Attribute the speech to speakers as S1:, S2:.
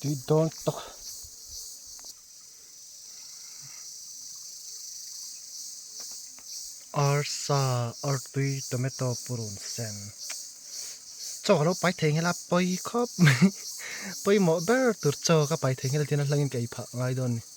S1: Tui dawn tawk. Arsa, artui, tomato, purun sen. Chaw ka lo pai thei nghel a pawi khawp mai. Pawimawh ber tur chaw ka pai thei nghel tin a hlangin ka ei phah ngai dawn a ni.